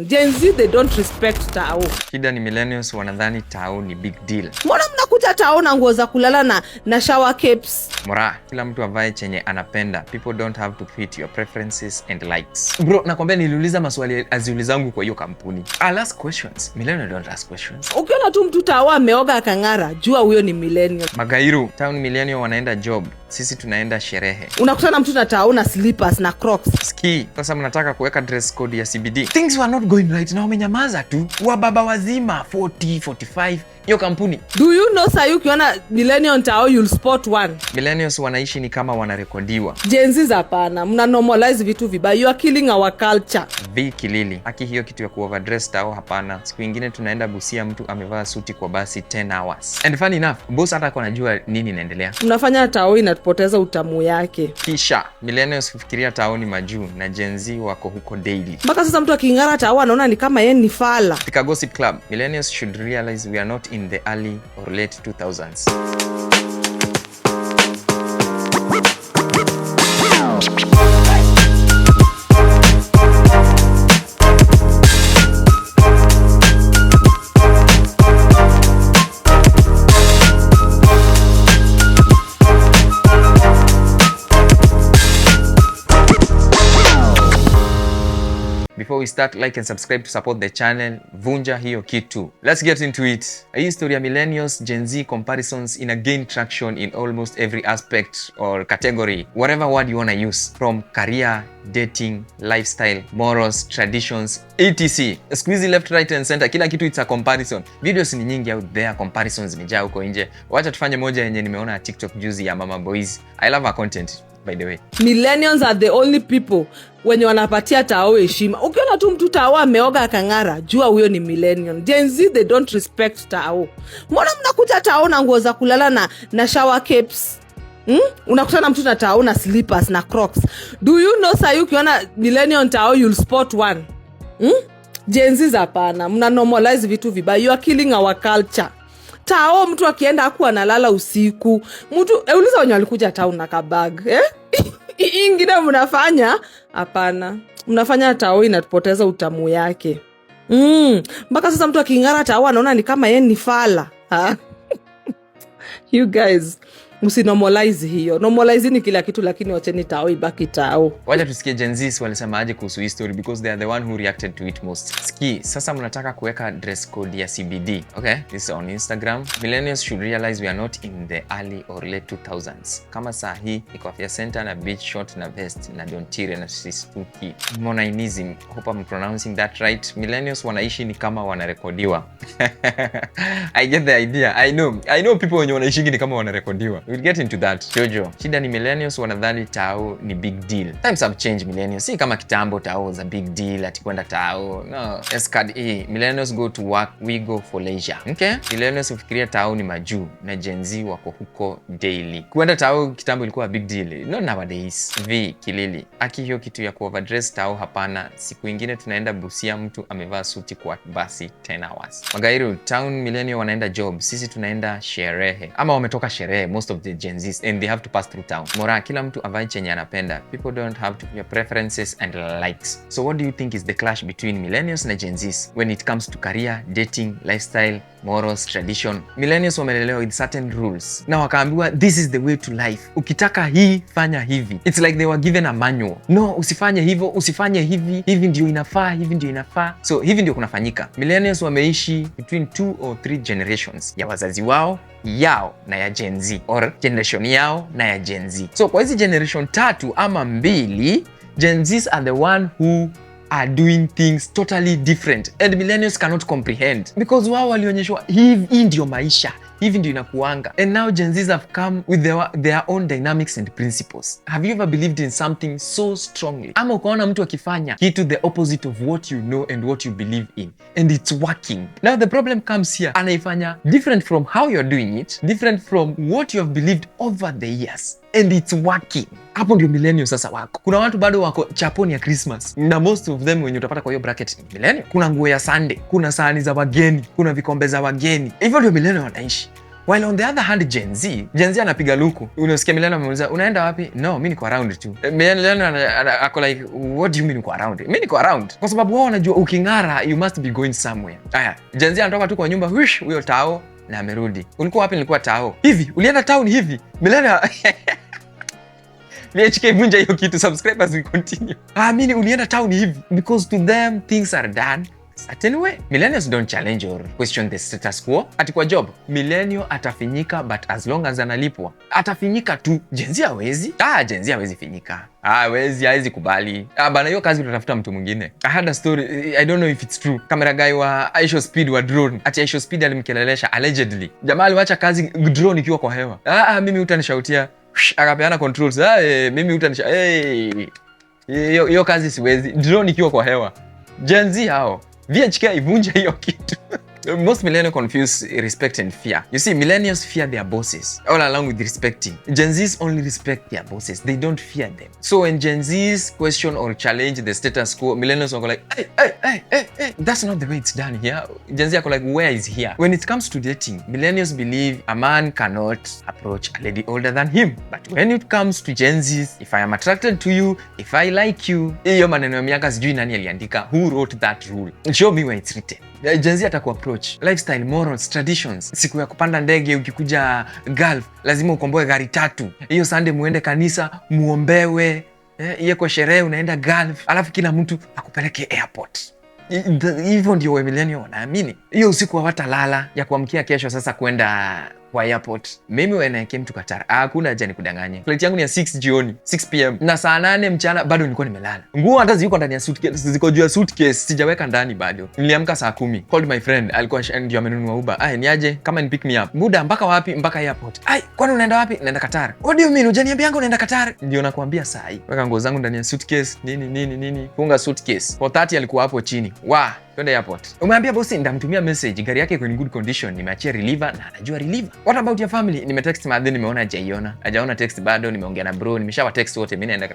Gen Z, they don't respect tao. Shida ni millennials wanadhani tao ni big deal. Mbona mnakuja tao na nguo za kulala na shower capes? Mora, kila mtu avae chenye anapenda. People don't have to fit your preferences and likes. Bro, nakwambia niliuliza maswali aziulizangu kwa hiyo kampuni. I'll ask questions. Millennial don't ask questions. Ukiona tu mtu tao ameoga akang'ara, jua huyo ni millennial. Magairu, town millennial wanaenda job, sisi tunaenda sherehe. Unakutana mtu na tao na slippers na Crocs. Ski, sasa mnataka kuweka dress code ya CBD. Things were not going right na wamenyamaza tu. Wababa wazima 40, 45, hiyo kampuni. Do you know sahi ukiona millennial tao, you'll spot one. Millennials wanaishi ni kama wanarekodiwa. Gen Z, hapana, mna normalize vitu vibaya. You are killing our culture. V Kilili, aki hiyo kitu ya kuoverdress tao hapana. Siku ingine tunaenda Busia, mtu amevaa suti kwa basi 10 hours. And funny enough, boss hata ako anajua nini inaendelea. Mnafanya tao inapoteza utamu yake. Kisha millennials hufikiria tao ni majuu na Gen Z wako huko daily. Mpaka sasa mtu aking'ara tao anaona ni kama yeye ni fala. Thika Gossip Club, millennials should realize we are not in the early or late 2000s. Before we start, like and subscribe to support the channel. Vunja hiyo kitu. Let's get into it. Hii story ya millennials, Gen Z comparisons ina gain traction in almost every aspect or category, whatever word you wanna use, from career, dating, lifestyle, morals, traditions, etc. Siku hizi left, right and center, kila kitu it's a comparison. Videos ni nyingi out there, comparisons zimejaa huko nje. Wacha tufanye moja yenye nimeona TikTok juzi ya Mama Boys. I love her content, by the way. Millennials are the only people wenye wanapatia tao heshima. Ukiona tu mtu tao ameoga akang'ara, jua huyo ni millennial. Gen Z, they don't respect tao. Mbona mnakuja tao na nguo za kulala na shower capes? Unakutana mtu na tao na slippers na Crocs. Do you know sahi ukiona millennial tao, you'll spot one. Gen Z, hapana, mna normalize vitu vibaya. You are killing our culture. Tao mtu akienda aku analala usiku. Mtu uliza wenye walikuja tao na kabag, eh? Hii ingine mnafanya hapana, mnafanya tao inapoteza utamu yake. Mpaka sasa mtu aking'ara tao anaona ni kama yeye ni fala. Ha? You guys, msinormalize hiyo. Normalizeni kila kitu, lakini wacheni tao ibaki tao. Wacha tusikie Gen Zs walisemaje kuhusu hii story because they are the one who reacted to it most. Ski, sasa mnataka kuweka dress code ya CBD. Okay, this is on Instagram. Millennials should realize we are not in the early or late 2000s. Kama saa hii iko Afya Center na beach short na vest na dontire na sistuki. Monainism, hope I'm pronouncing that right. Millennials wanaishi ni kama wanarekodiwa. I get the idea. I know. I know people wenye wanaishi ni kama wanarekodiwa. We'll get into that. Jojo, shida ni millennials wanadhani tao ni big deal. Times have changed, millennials. Si kama kitambo tao was a big deal ati kwenda tao. No. S-card E, millennials go to work, we go for leisure. Okay? Millennials hufikiria tao ni majuu na Gen Z wako huko daily. Kwenda tao kitambo ilikuwa a big deal. Not nowadays. V Kilili, aki hiyo kitu ya kuoverdress tao hapana. Siku ingine tunaenda Busia, mtu amevaa suti kwa basi 10 hours. Magairu, town millennial wanaenda job, sisi tunaenda sherehe. Ama wametoka sherehe, most of the Gen Zs, and they have to pass through town. Mora, kila mtu avae chenye anapenda. People don't have to your preferences and likes. So what do you think is the clash between millennials na Gen Zs when it comes to career, dating, lifestyle, morals, tradition? Millennials wamelelewa with certain rules na wakaambiwa this is the way to life. Ukitaka hii fanya hivi. It's like they were given a manual. No, usifanye hivyo, usifanye hivi, hivi ndio inafaa, hivi ndio inafaa. So hivi ndio kunafanyika. Millennials wameishi between 2 or 3 generations ya wazazi wao, yao na ya Gen Z, or generation yao na ya Gen Z. So kwa hizi generation tatu ama mbili, Gen Zs are the one who are doing things totally different and millennials cannot comprehend because wao walionyeshwa hivi, hii ndio maisha, hivi ndio inakuanga, and now Gen Zs have come with their own dynamics and principles. Have you ever believed in something so strongly, ama ukaona mtu akifanya kitu the opposite of what you know and what you believe in and it's working? Now the problem comes here, anaifanya different from how you're doing it, different from what you have believed over the years, and it's working. Hapo ndio millennial sasa wako. Kuna watu bado wako chaponi ya Christmas, na most of them wenye utapata kwa hiyo bracket ni millennial. Kuna nguo ya Sunday, kuna sahani za wageni, kuna vikombe za wageni. Hivyo ndio millennial wanaishi. While on the other hand, Gen Z, Gen Z anapiga luku. Unasikia millennial ameuliza, "Unaenda wapi?" "No, mi niko around tu." Millennial ako like, "What do you mean uko around?" "Mi niko around." Kwa sababu wao wanajua uking'ara, you must be going somewhere. Aya, Gen Z anatoka tu kwa nyumba, hush, huyo tao na amerudi. "Ulikuwa wapi?" "Nilikuwa tao." "Hivi, ulienda town hivi?" Millennial. VHK, vunja hiyo kitu, subscribers, we continue. "Ah, mimi ulienda town hivi?" Because to them things are done certain way. Millennials don't challenge or question the status quo. Ati kwa job, millennial atafinyika, but as long as analipwa, atafinyika tu. Gen Z hawezi. Ah, Gen Z hawezi finyika. Ah, hawezi kubali. "Ah, bana, hiyo kazi utatafuta mtu mwingine." I had a story, I don't know if it's true. Camera guy wa IShowSpeed wa drone. Ati IShowSpeed alimkelelesha allegedly. Jamaa aliwacha kazi drone ikiwa kwa hewa. "Ah, ah, mimi utanishautia." Akapeana controls. "Ah, mimi utanisha. Hey. Hiyo kazi siwezi. Drone ikiwa kwa hewa." Gen Z hao. VHK, ivunje hiyo kitu. Most millennials confuse respect and fear. You see, millennials fear their bosses all along with respecting. Gen Zs only respect their bosses. They don't fear them. So when Gen Zs question or challenge the status quo, millennials are like, "Hey, hey, hey, hey, hey, that's not the way it's done here." Gen Z are like, "Where is here?" When it comes to dating, millennials believe a man cannot approach a lady older than him. But when it comes to Gen Zs, if I am attracted to you, if I like you, hiyo maneno ya miaka sijui nani aliandika, who wrote that rule? Show me where it's written. Gen Z atakuapproach. Lifestyle, morals, traditions. Siku ya kupanda ndege ukikuja Gulf, lazima ukomboe gari tatu. Hiyo Sunday muende kanisa, muombewe. Hiyo kwa sherehe unaenda Gulf, alafu kila mtu akupeleke airport. Hivyo ndio wa millennial wanaamini. Hiyo usiku hawatalala ya kuamkia kesho sasa kwenda kwa airport. Mimi when I came to Qatar, hakuna haja nikudanganye. Flight yangu ni ya 6 jioni, 6 p.m. na saa 8 mchana bado nilikuwa nimelala. Nguo hata ziko ndani ya suitcase, ziko juu ya suitcase, sijaweka ndani bado. Niliamka saa 10. Called my friend, alikuwa ndio amenunua Uber. "Ai, niaje? Kama ni pick me up." "Buda, mpaka wapi?" "Mpaka airport." "Ai, kwani unaenda wapi?" "Naenda Qatar." "What do you mean? Hujaniambianga unaenda Qatar?" "Ndio nakwambia saa hii." Weka nguo zangu ndani ya suitcase, nini nini nini. Funga suitcase. 4:30 alikuwa hapo chini. Wa, twende airport. "Umeambia bosi?" "Ndamtumia message, gari yake iko in good condition, nimeachia reliever na anajua reliever." "What about your family?" "Nimetext madhe, nimeona hajaiona. Hajaona text bado, nimeongea na bro, nimeshawa text wote, mimi naenda."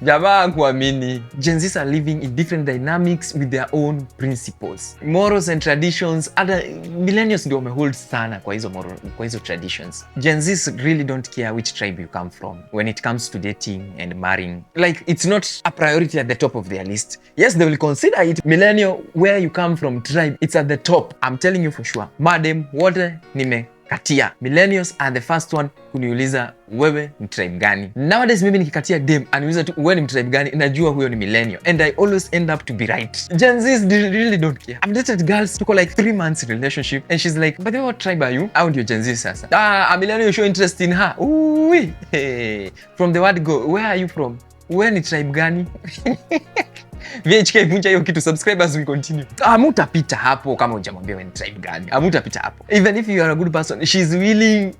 Jamaa kuamini. Gen Zs are living in different dynamics with their own principles. Morals and traditions, other millennials ndio wamehold sana kwa hizo moral, kwa hizo traditions. Gen Zs really don't care which tribe you come from when it comes to dating and marrying. Like, it's not a priority at the top of their list. Yes, they will consider it. Millennial, where you come from, tribe, it's at the top. I'm telling you for sure. Madem wote nimekatia, millennials are the first one kuniuliza, "Wewe ni tribe gani?" Nowadays mimi nikikatia dem aniuliza tu, "Wewe ni tribe gani?" najua huyo ni millennial and I always end up to be right. Gen Zs really don't care. I've dated girls, tuko like 3 months in relationship and she's like, "By the way, what tribe are you?" Au ndio Gen Z sasa. Ah, a millennial show interest in her. Ooh, hey. From the word go, "Where are you from? Wewe ni tribe gani?" VHK, vunja hiyo kitu, subscribers, we continue. Hamutapita hapo kama hujamwambia wewe ni tribe gani. Hamutapita hapo. Even if you are a good person, she's willing,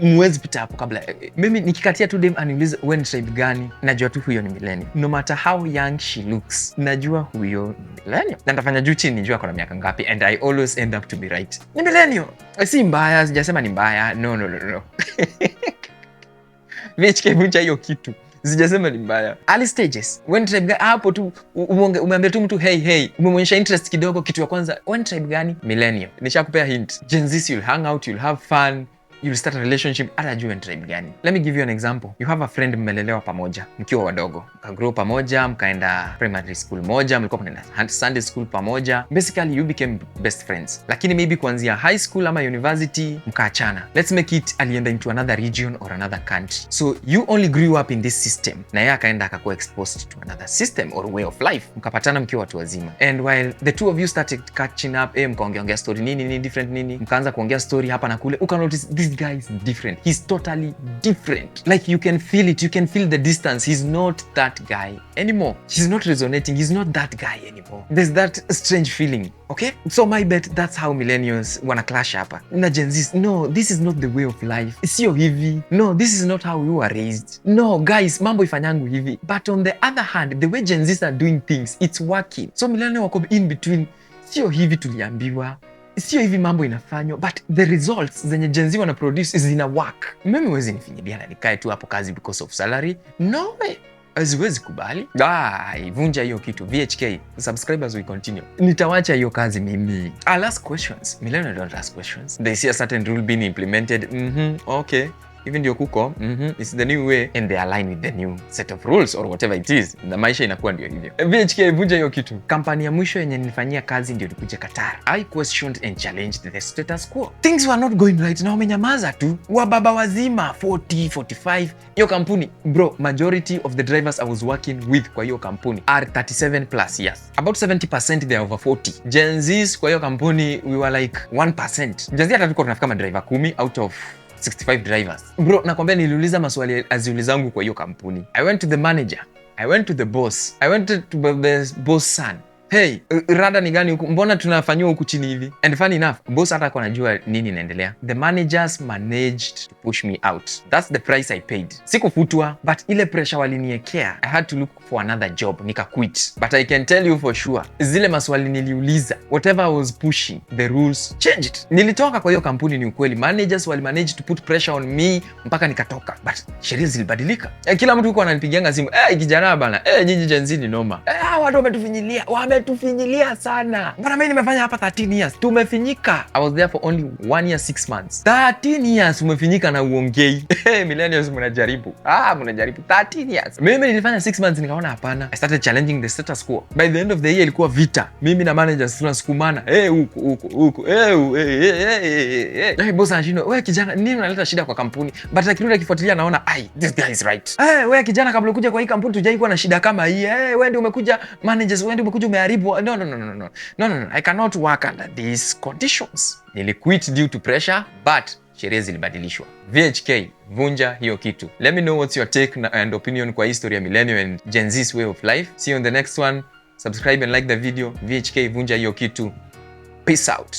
mwezi pita hapo kabla. Mimi nikikatia tu dem aniulize, "Wewe ni tribe gani?" najua tu huyo ni millennial. No matter how young she looks, najua huyo ni millennial. Na nitafanya juu chini nijue ako na miaka ngapi and I always end up to be right. Ni millennial. Si mbaya, sijasema ni mbaya. No, no, no, no. VHK, vunja hiyo kitu. Sijasema ni mbaya. Early stages. When tribe gani hapo tu umeambia tu mtu, "Hey, hey," umemwonyesha interest kidogo, kitu ya kwanza, "When tribe gani?" Millennial. Nishakupea hint. Gen Z, you'll hang out, you'll have fun, you'll start a relationship, hata ajue ni tribe gani. Let me give you an example. You have a friend, mmelelewa pamoja mkiwa wadogo, mkagrow pamoja, mkaenda primary school moja, mlikuwa mnaenda Sunday school pamoja. Basically you became best friends. Lakini maybe kuanzia high school ama university mkaachana. Let's make it alienda into another region or another country. So you only grew up in this system na yeye akaenda akakuwa exposed to another system or way of life. Mkapatana mkiwa watu wazima. And while the two of you started catching up, mkaongeaongea story nini nini different nini, mkaanza kuongea story hapa na kule, uka notice this guy is different. He's totally different. Like, you can feel it. You can feel the distance. He's not that guy anymore. He's not resonating. He's not that guy anymore. There's that strange feeling. Okay? So my bet, that's how millennials wana clash hapa na Gen Zs. "No, this is not the way of life. Sio hivi. No, this is not how we were raised. No, guys, mambo ifanyangu hivi." But on the other hand, the way Gen Zs are doing things, it's working. So millennial wako in between. "Sio hivi tuliambiwa, sio hivi mambo inafanywa," but the results zenye Gen Z wana produce zina work. "Mimi huwezi nifinyilia na nikae tu hapo kazi because of salary. No way." Siwezi kubali. Ai, vunja hiyo kitu. VHK, subscribers, we continue. Nitawacha hiyo kazi mimi. I'll ask questions. Millennial don't ask questions. They see a certain rule being implemented. Okay, hivi ndio kuko, it's the new way, and they align with the new set of rules or whatever it is, na maisha inakuwa ndio hivyo. VHK, vunja hiyo kitu. Kampani ya mwisho yenye nilifanyia kazi ndio nikuje Qatar, I questioned and challenged the status quo. Things were not going right na wamenyamaza tu. Wababa wazima 40, 45, hiyo kampuni, bro, majority of the drivers I was working with kwa hiyo kampuni are 37 plus years. About 70%, they are over 40. Gen Zs kwa hiyo kampuni, we were like 1%. Gen Z hata tulikuwa tunafika madriver 10 out of 65 drivers. Bro, nakwambia niliuliza maswali aziulizangu kwa hiyo kampuni. I went to the manager. I went to the boss. I went to the boss son. "Hey, rada ni gani huku? Mbona tunafanyiwa huku chini hivi?" And funny enough, boss hata hakuwa anajua nini inaendelea. The managers managed to push me out. That's the price I paid. Sikufutwa, but ile pressure waliniekea, I had to look for another job, nika quit. But I can tell you for sure, zile maswali niliuliza, whatever I was pushing, the rules changed. Nilitoka kwa hiyo kampuni, ni ukweli. Managers wali manage to put pressure on me mpaka nikatoka. But sheria zilibadilika. Kila mtu huko ananipigianga simu, "Eh, kijana bana, eh, nyinyi Gen Z ni noma. Eh, hawa watu wametufinyilia sana. Bana, mimi nimefanya hapa 13 years. Tumefinyika." I was there for only 1 year 6 months. 13 years umefinyika na uongei. Hey, millennials mnajaribu. Ah, mnajaribu 13 years. Mimi nilifanya 6 months, nikaona hapana. I started challenging the status quo. By the end of the year ilikuwa vita. Mimi na managers tunasukumana. Eh, huku huku huku. Eh, eh, eh, eh, eh. Hey, boss anashindwa, "Wewe kijana, nini unaleta shida kwa kampuni?" But akirudi akifuatilia naona, "Ai, this guy is right. Eh, wewe kijana, kabla ukuja kwa hii kampuni tujai kuwa na shida kama hii. Eh, wewe ndio umekuja, managers, wewe ndio umekuja umeharibu. No, no, no, no, no. No, no, no. I cannot work under these conditions." Niliquit due to pressure, but sheria zilibadilishwa. VHK, vunja hiyo kitu. Let me know what's your take and opinion kwa history ya millennial and Gen Z's way of life. See you on the next one. Subscribe and like the video. VHK, vunja hiyo kitu. Peace out.